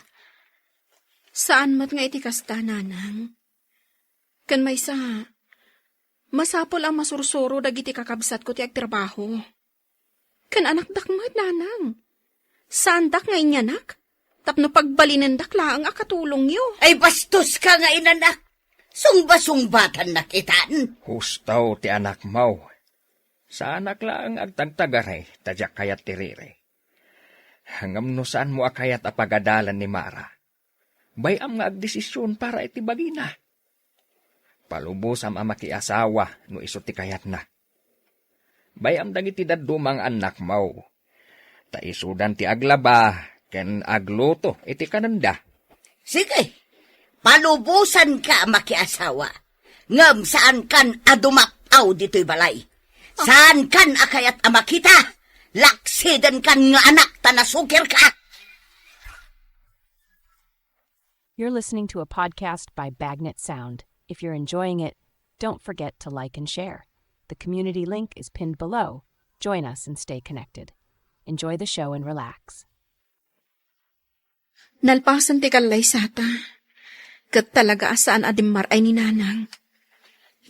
Saan met nga iti kasta, Nanang. Ken maysa, masapul a masursuro dagiti kakabsatko ti agtrabaho. Ken anakdak met, Nanang. Saandak nga inyanak, tapno pagbalinendak laeng a katulongyo. Ay, bastoska nga inanak. Sungbasungbatannak itan. Husto ti anakmo. Saanak laeng agtagtagari, ta diak kayat ti riri. Ngem no saanmo a kayat a pagadalan ni Mara, bay-am nga agdesisyon para iti bagina. Palubosam a makiasawa no isu ti kayatna. Bay-am dagiti dadduma nga annakmo. Ta isudan ti aglaba ken agluto iti kanenda. Sige, palubosanka a makiasawa. Ngem saankan a dumappaw ditoy balay. Saankan a kayat a makita. Laksidenkan nga anak ta nasukirka. You're listening to a podcast by Bagnet Sound. If you're enjoying it, don't forget to like and share. The community link is pinned below. Join us and stay connected. Enjoy the show and relax. Nalpasen ti kallaysata. Ket talaga a saan a dimmaray ni Nanang.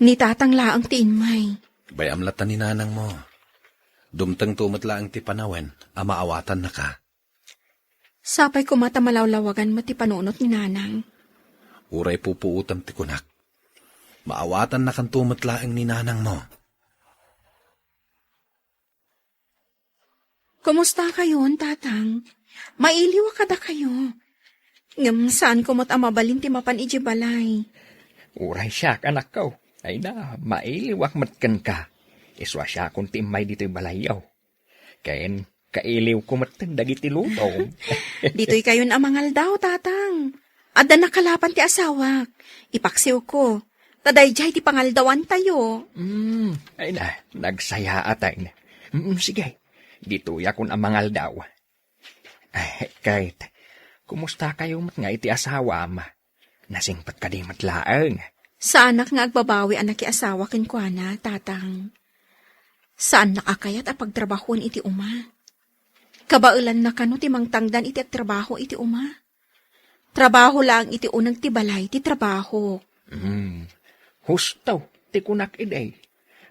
Ni Tatang laeng ti immay. Bay-am latta ni Nanangmo. Dumtengto met laeng ti panawen a maawatannaka. Sapay koma ta malawlawagan met ti panunot ni Nanang. Uray pupuotem ti kunak. Maawatannakanto met laeng ni Nanangmo. Kumusta kayon, Tatang? Mailiwak kadakayo. Ngem saanko met a mabalin ti mapan idiay balay. Uray siak, anakko. Ay na, mailiwak met kenka. Isu a siakon ti immay ditoy balayyo. Ken kailiwko metten dagiti lutom. Ditoy kayon a mangaldaw, Tatang. Adda nakalapan ti asawak. Ipaksiwko. Ta daydiay ti pangaldawantayo. Mm, ay na, nagsayaat ay na. Mm, sige, ditoyakon a mangaldaw. Ay, ket, kumusta kayo met nga iti asawam? Nasingpet kadi met laeng? Saanak nga agbabawi a nakiasawa kenkuana, Tatang. Saannak a kayat a pagtrabahoen iti uma. Kabaelanna kano ti mangtangdan iti agtrabaho iti uma. Trabaho laeng iti uneg ti balay ti trabaho. Hmm. Husto ti kunak idi.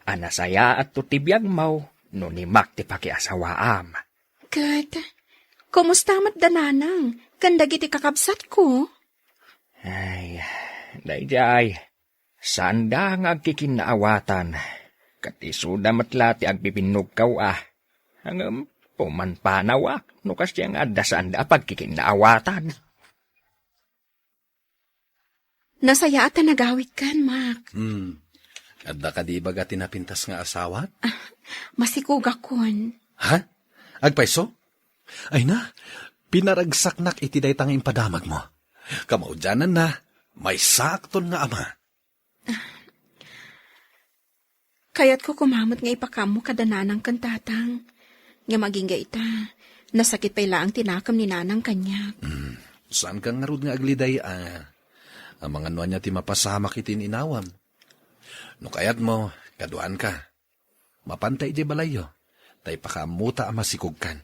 A nasayaatto ti biagmo no ni Mac ti pakiasawaam. Ket, kumusta met da Nanang ken dagiti kakabsatko? Ay, daydiay, saanda nga agkikinnaawatan, ket isuda met la ti agbibinnugkaw a. Ngem, pumanpanawak no kasdiay nga adda saanda a pagkikinnaawatan. Nasayaat ta nagawidkan, Mak. Hmm. Adda kadi ibaga ti napintas nga asawak? Ah, masikogakon. Ha? Agpayso? Ay na, pinaragsaknak iti dayta nga impadamagmo. Kamaudiananna, maysaakton nga ama. Kayatko koma met nga ipakaammo kada nanang ken tatang. Ngem agingga ita, nasakit pay laeng ti nakem ni nanang kaniak. Hmm, saanka ngarud nga agliday a. Amangan no ania ti mapasamak iti ininawam. No kayatmo, kaduaanka. Mapanta idiay balayyo, ta ipakaammota a masikogkan.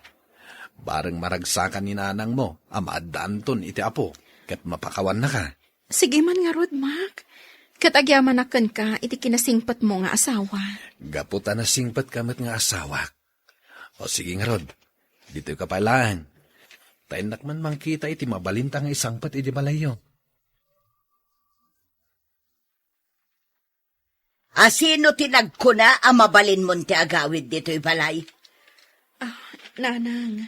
Bareng maragsakan ni nanangmo a maaddaanton iti apo, ket mapakawannaka. Sige man ngarud, Mak. Ket agyamanak kenka iti kinasingpetmo nga asawa. Gapu ta nasingpetka met nga asawak. O sige ngarud, ditoyka pay laeng. Ta innak man mangkita iti mabalinta nga isangpet iti balayyo. A sino ti nagkuna a mabalinmon ti agawid ditoy balay? Ah, nanang,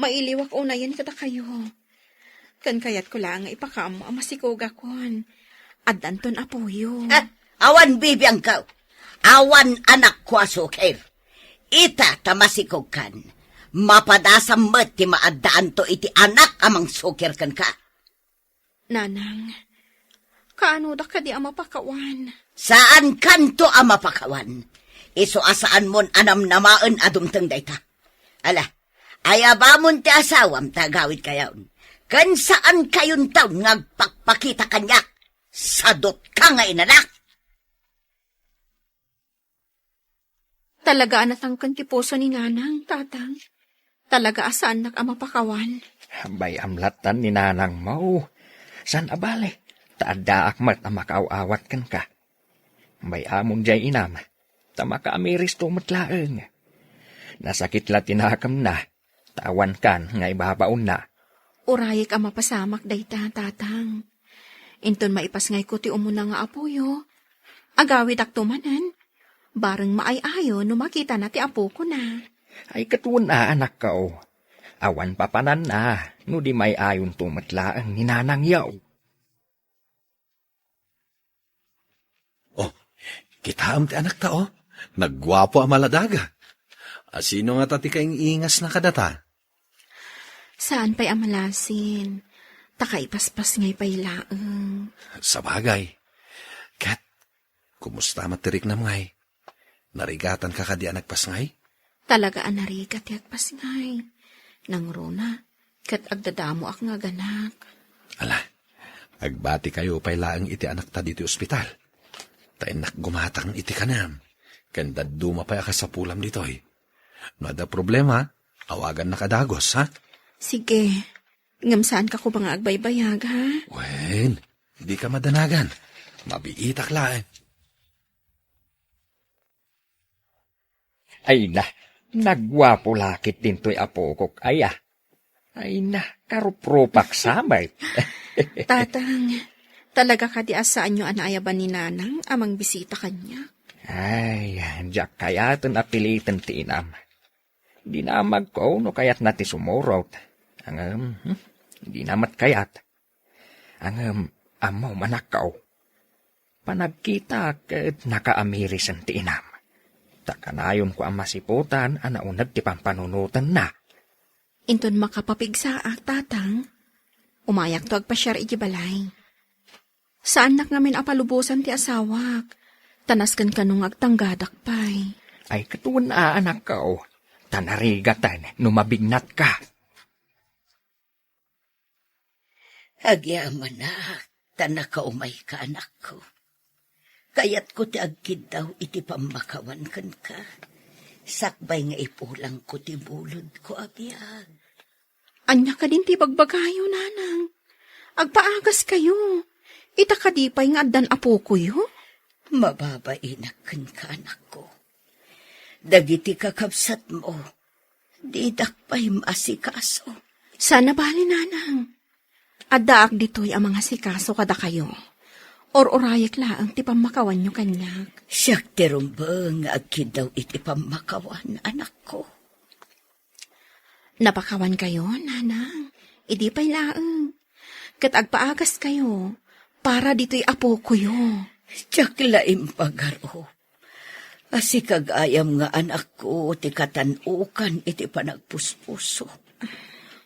mailiwak unayen kadakayo. Ken kayatko laeng nga ipakaammo a masikogakon. Addanton apoyo. Ah, awan bibiangko. Awan anakko a sukir. Ita ta masikogkan. Mapadasam met ti maaddaanto iti anak a mangsukir kenka. Nanang, kaanodak kadi a mapakawan? Saankanto a mapakawan. Isu a saanmon a namnamaen a dumteng dayta. Ala, ayabamon ti asawam ta agawidkayon. Ken saankayonton nga agpakpakita kaniak. Sadutka nga inanak. Talaga a natangken ti puso ni Nanang, Tatang. Talaga a saannak a mapakawan. Bay-am lattan ni Nanangmo. Saan a bale, ta addaak met a makaaw-awat kenka. Bay-amon diay inam, ta makaamiristo met laeng. Nasakit la ti nakemna, ta awankan nga ibabaonna. Urayek a mapasamak dayta, Tatang. Inton maipasngayko ti umuna nga apoyo, agawidakto manen, bareng maay-ayo no makitana ti apokona. Ay, ket wen a, anakko. Awan papananna, no di maay-ayonto met laeng ni Nanangyo. Oh, kitaem ti anakta, oh. Nagguapo a maladaga. A, sino ngata ti kaing-ingasna kadata? Saan pay a malasin, ta kaipaspasngay pay laeng. Sabagay. Ket, kumusta met ti riknam ngay? Narigatanka kadi a nagpasngay? Talaga a narigat ti agpasngay. Nangruna, ket agdadamoak nga aganak. Ala, agbatikayo pay laeng iti anakta ditoy ospital. Ta innak gumatang iti kanam, ken dadduma pay a kasapulam ditoy. No adda problema, awagannak a dagus, ha? Sige. Ngem saanka koma nga agbaybayag, ha? Wen, dika madanagan. Mabiitak laeng. Ay na, nagguapo la ketdin toy apokok aya. Ay na, karuprupak sa met. Tatang, talaga kadi a saanyo a naayaban ni Nanang a mangbisita kaniak? Ay, diak kayaten a piliten ti inam. Dinamagko no kayatna ti sumurot. Ngem, hmm, dina met kayat. Ngem, ammom, anakko. Panagkitak ket nakaamirisen ti inam. Ta kanayonko a masiputan a nauneg ti pampanunotenna. Inton makapapigsaak, Tatang, umayakto agpasiar iti balay. Saannak ngamin a palubosan ti asawak, ta nasken kano nga agtanggadak pay. Ay, ket wen a, anakko, ta narigaten no mabignatka. Agyamanak, ta nakaumayka, anakko. Kayatko ti agkiddaw iti pammakawan kenka. Sakbay nga ipulangko ti bulodko a biag. Ania kadin ti bagbagayo, Nanang? Agpaagaskayo. Ita kadi pay nga addan apokoyo? Mababainak kenka, anakko. Dagiti kakabsatmo, didak pay maasikaso. Saan a bale, Nanang. Addaak ditoy a mangasikaso kadakayo. Or-urayek laeng ti pammakawanyo kaniak. Siak ti rumbeng nga agkiddaw iti pammakawan, anakko. Napakawankayo, nanang. Idi pay laeng. Ket agpaagaskayo para ditoy apokoyo. Diak la impagarup a sika gayam nga anakko ti katan-okan iti panagpuspuso.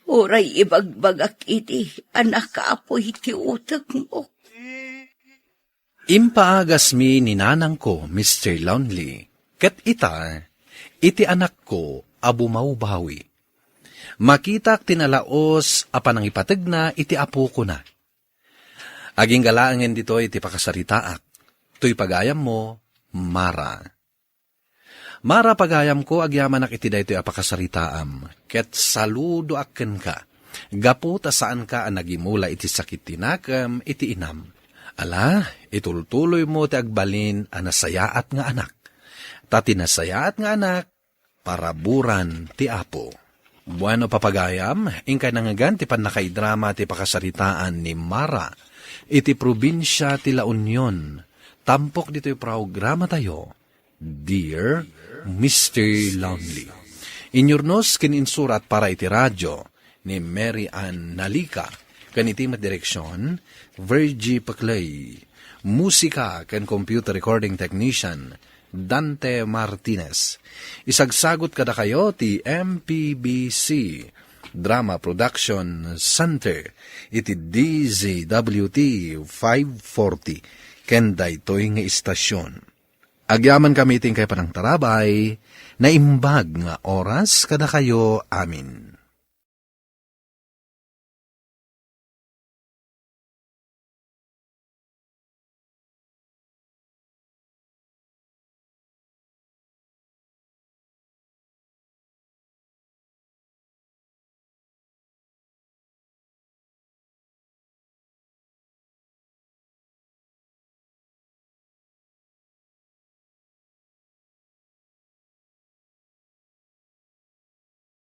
Uray ibagbagak idi a nakapuy ti utekmo. Impaagasmi ni nanangko, Mister Lonely, ket ita, iti anakko a bumawbawi. Makitak ti nalaos a panangipategna iti apokona. Agingga laengen ditoy ti pakasaritaak. Toy pagayammo, Mara. Mara, pagayamko, agyamanak iti daytoy a pakasaritaam, ket saludoak kenka, gapu ta saanka a nagimula iti sakit ti nakem iti inam. Ala, itultuloymo ti agbalin a nasayaat nga anak. Ta ti nasayaat nga anak, paraburan ti Apo. Bueno, papagayam, inkay nangngegan ti pannakaidrama ti pakasaritaan ni Mara iti probinsia ti La Union, tampok ditoy programatayo, Dear Mister Lonely. Inyurnos ken insurat para iti radio ni Mary Ann Nalica, ken iti met direksion, Virgie Peclay. Musika ken computer recording technician, Dante Martinez. Isagsagut kadakayo ti M P B C Drama Production Center iti D Z W T five forty ken daytoy nga istasyon. Agyamankami iti inkay panangtarabay, naimbag nga oras kadakayo amin.